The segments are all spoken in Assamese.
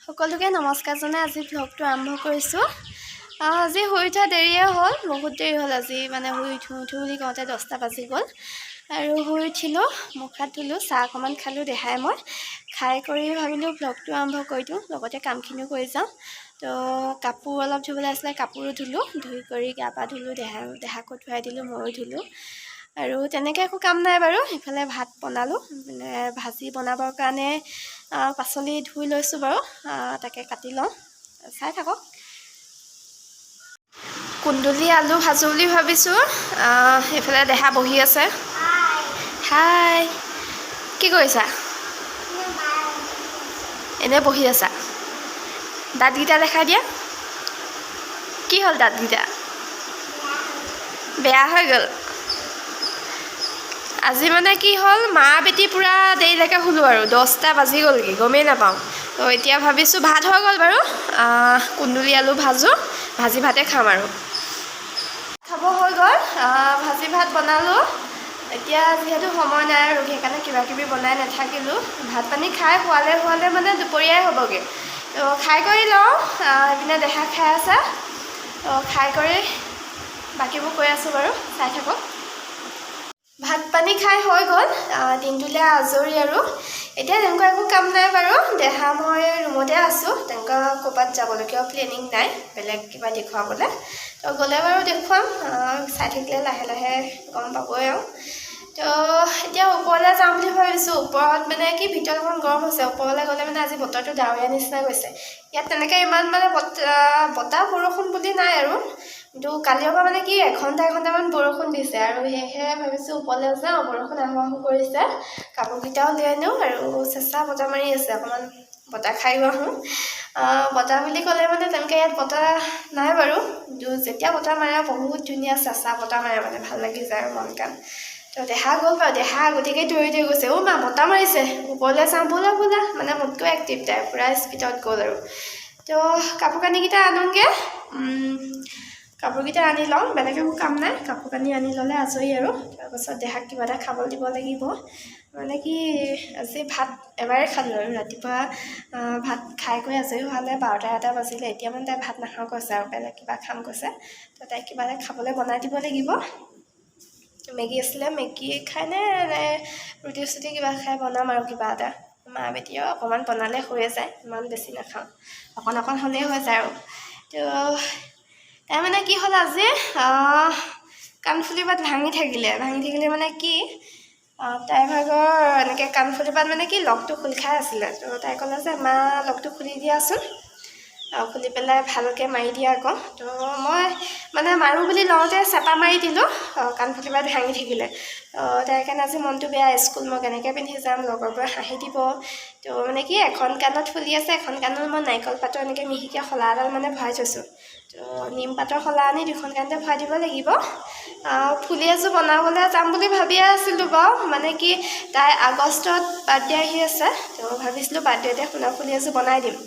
সকলোকে নমস্কাৰ জনাই আজি ভ্লগটো আৰম্ভ কৰিছোঁ। আজি শুই উঠা দেৰিয়ে হ'ল, বহুত দেৰি হ'ল আজি। মানে শুই উঠো উঠো বুলি কওঁতে 10টা বাজি গ'ল আৰু শুই উঠিলোঁ, মুখ হাত ধুলোঁ, চাহ অকণমান খালোঁ দেহাই মই। খাই কৰি ভাবিলোঁ ভ্লগটো আৰম্ভ কৰি দিওঁ, লগতে কামখিনিও কৰি যাওঁ। তো কাপোৰ অলপ ধুবলৈ আছিলে, কাপোৰো ধুলোঁ। ধুই কৰি গা পা ধুলোঁ, দেহাকো ধুৱাই দিলোঁ, ময়ো ধুলোঁ আৰু তেনেকৈ একো কাম নাই বাৰু। ইফালে ভাত বনালোঁ, মানে ভাজি বনাবৰ কাৰণে পাচলি ধুই লৈছোঁ বাৰু, তাকে কাটি লওঁ, চাই থাকক। কুন্দুলি আলু ভাজোঁ বুলি ভাবিছোঁ। এইফালে দেহা বহি আছে। হাই, কি কৰিছা? এনেই বহি আছা? দাঁতকেইটা দেখাই দিয়া। কি হ'ল, দাঁতকেইটা বেয়া হৈ গ'ল? আজি মানে কি হ'ল, মা বেটি পূৰা দেৰিলৈকে শুলোঁ আৰু 10টা বাজি গ'লগৈ, গমেই নাপাওঁ। তো এতিয়া ভাবিছোঁ ভাত হৈ গ'ল বাৰু, কুন্দুলি আলু ভাজোঁ, ভাজি ভাতে খাম আৰু। খাব হৈ গ'ল, ভাজি ভাত বনালোঁ। এতিয়া যিহেতু সময় নাই আৰু সেইকাৰণে কিবা কিবি বনাই নাথাকিলোঁ। ভাত পানী খাই শুৱালে শুৱালে মানে দুপৰীয়াই হ'বগৈ। তো খাই কৰি লওঁ। এইপিনে দেহা খাই আছে। তো খাই কৰি বাকীবোৰ কৈ আছোঁ বাৰু, চাই থাকক। ভাত পানী খাই হৈ গ'ল, দিনটোলৈ আজৰি আৰু এতিয়া তেনেকুৱা একো কাম নাই বাৰু। দেহা মই ৰুমতে আছোঁ, তেনেকুৱা ক'ৰবাত যাবলগীয়াও প্লেনিং নাই বেলেগ কিবা দেখুৱাবলৈ। তো গ'লে বাৰু দেখুৱাম, চাই থাকিলে লাহে লাহে গম পাবই আৰু। তো এতিয়া ওপৰলৈ যাওঁ বুলি ভাবিছোঁ। ওপৰত মানে কি, ভিতৰত অকণ গৰম হৈছে, ওপৰলৈ গ'লে মানে আজি বতৰটো ডাৱৰীয়া নিচিনা গৈছে। ইয়াত তেনেকৈ ইমান মানে বতাহ বৰষুণ বুলি নাই আৰু, কিন্তু কালিৰ পৰা মানে কি এঘণ্টা এঘণ্টামান বৰষুণ দিছে আৰু সেয়েহে ভাবিছোঁ ওপৰলৈ যাওঁ। বৰষুণ আহোঁ আহোঁ কৰিছে, কাপোৰকেইটাও উলিয়াই আনো আৰু চেঁচা বতাহ মাৰি আছে, অকণমান বতাহ খায়ো আহোঁ। বতাহ বুলি ক'লে মানে তেনেকৈ ইয়াত বতাহ নাই বাৰু, কিন্তু যেতিয়া বতাহ মাৰে বহুত ধুনীয়া চেঁচা বতাহ মাৰে, মানে ভাল লাগি যায় আৰু মন কাণ। তো দেহা গ'ল বাৰু, দেহা আগতীয়াকৈ দৌৰি দৌৰি গৈছে। অ' মা, বতাহ মাৰিছে, ওপৰলৈ যাওঁ, ব'লা ব'লা। মানে মোতকৈ এক্টিভ তাই, পূৰা স্পীডত গ'ল আৰু। তো কাপোৰ কানিকেইটা আনোগৈ, কাপোৰকেইটা আনি লওঁ, বেলেগ একো কাম নাই। কাপোৰ কানি আনি ল'লে আজৰি আৰু। তাৰপাছত দেহাক কিবা এটা খাবলৈ দিব লাগিব। মানে কি, আজি ভাত এবাৰে খালোঁ আৰু ৰাতিপুৱা ভাত খাই কৰি আজৰি হোৱালে 12টা 1টা বাজিলে। এতিয়া মানে তাই ভাত নাখাওঁ কৈছে আৰু বেলেগ কিবা খাম কৈছে। তো তাইক কিবা এটা খাবলৈ বনাই দিব লাগিব। মেগী আছিলে, মেগী খাইনে নে ৰুটি চুটি কিবা খাই, বনাম আৰু কিবা এটা। মা বেটিও অকণমান বনালে হৈয়ে যায়, ইমান বেছি নাখাওঁ, অকণ অকণ হ'লেই হৈ যায় আৰু। তো তাই মানে কি হ'ল, আজি কাণফুলি পাত ভাঙি থাকিলে। ভাঙি থাকিলে মানে কি, তাইৰ ভাগৰ এনেকৈ কাণফুলি পাত মানে কি লগটো খোল খাই আছিলে। তো তাই ক'লে যে মা, লগটো খুলি দিয়াচোন, খুলি পেলাই ভালকৈ মাৰি দিয়া আকৌ। তো মই মানে মাৰোঁ বুলি লওঁতে চেপা মাৰি দিলোঁ, কাণফুলি পাত ভাঙি থাকিলে। তো তাইৰ কাৰণে আজি মনটো বেয়া, স্কুল মই কেনেকৈ পিন্ধি যাম, লগৰবোৰে হাঁহি দিব। তো মানে কি, এখন কাণত ফুলি আছে, এখন কাণত মই নাৰিকল পাতৰ এনেকৈ মিহিকৈ শলা এডাল মানে ভৰাই থৈছোঁ। তো নিম পাতৰ শলা আনি দুখন কাণতে ভৰাই দিব লাগিব। ফুলি এযোৰ বনাবলৈ যাম বুলি ভাবিয়ে আছিলোঁ বাৰু। মানে কি, তাই আগষ্টত বাৰ্থডে আহি আছে, তো ভাবিছিলোঁ বাৰ্থডেতে সোণৰ ফুলি এযোৰ বনাই দিম।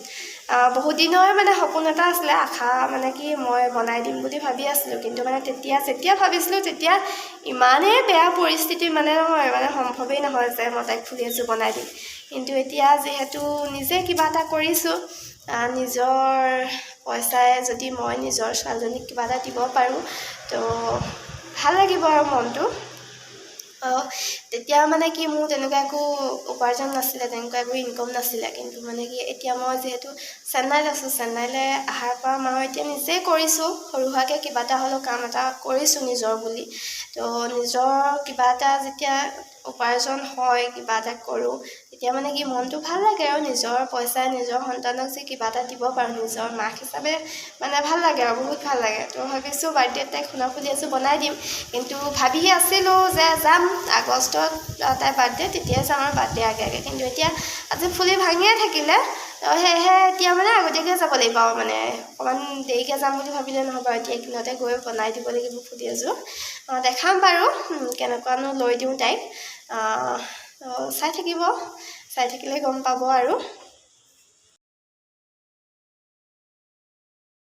বহুত দিনৰে মানে সপোন এটা আছিলে, আশা, মানে কি মই বনাই দিম বুলি ভাবি আছিলোঁ। কিন্তু মানে তেতিয়া যেতিয়া ভাবিছিলোঁ তেতিয়া ইমানেই বেয়া পৰিস্থিতি, মানে নহয়, মানে সম্ভৱেই নহয় যে মই তাইক ফুলি এযোৰ বনাই দিম। কিন্তু এতিয়া যিহেতু নিজে কিবা এটা কৰিছোঁ, নিজৰ পইচাৰে যদি মই নিজৰ ছোৱালীজনীক কিবা এটা দিব পাৰোঁ, তো ভাল লাগিব আৰু মনটো। তেতিয়া মানে কি, মোৰ তেনেকুৱা একো উপাৰ্জন নাছিলে, তেনেকুৱা একো ইনকম নাছিলে। কিন্তু মানে কি, এতিয়া মই যিহেতু চেন্নাইত আছোঁ, চেন্নাইলৈ অহাৰ পৰা মই এতিয়া নিজেই কৰিছোঁ, সৰু সুৰাকৈ কিবা এটা হ'লেও কাম এটা কৰিছোঁ নিজৰ বুলি। তো নিজৰ কিবা এটা যেতিয়া উপাৰ্জন হয়, কিবা এটা কৰোঁ, তেতিয়া মানে কি মনটো ভাল লাগে আৰু নিজৰ পইচাই নিজৰ সন্তানক যে কিবা এটা দিব পাৰোঁ নিজৰ মাক হিচাপে, মানে ভাল লাগে আৰু বহুত ভাল লাগে। তো ভাবিছোঁ বাৰ্থডেত তাইক সোণৰ ফুলি এযোৰ বনাই দিম। কিন্তু ভাবি আছিলোঁ যে যাম আগষ্টত তাইৰ বাৰ্থডে, তেতিয়াই যাম আৰু বাৰ্থডে আগে আগে। কিন্তু এতিয়া আজি ফুলি ভাঙিয়ে থাকিলে, তো সেয়েহে এতিয়া মানে আগতীয়াকৈ যাব লাগিব আৰু, মানে অকণমান দেৰিকৈ যাম বুলি ভাবিলে নহ'ব আৰু। এতিয়া এইকেইদিনতে গৈ বনাই দিব লাগিব ফুলি এযোৰ। দেখাম বাৰু কেনেকুৱানো লৈ দিওঁ তাইক। চাই থাকিব, চাই থাকিলে গম পাব আৰু।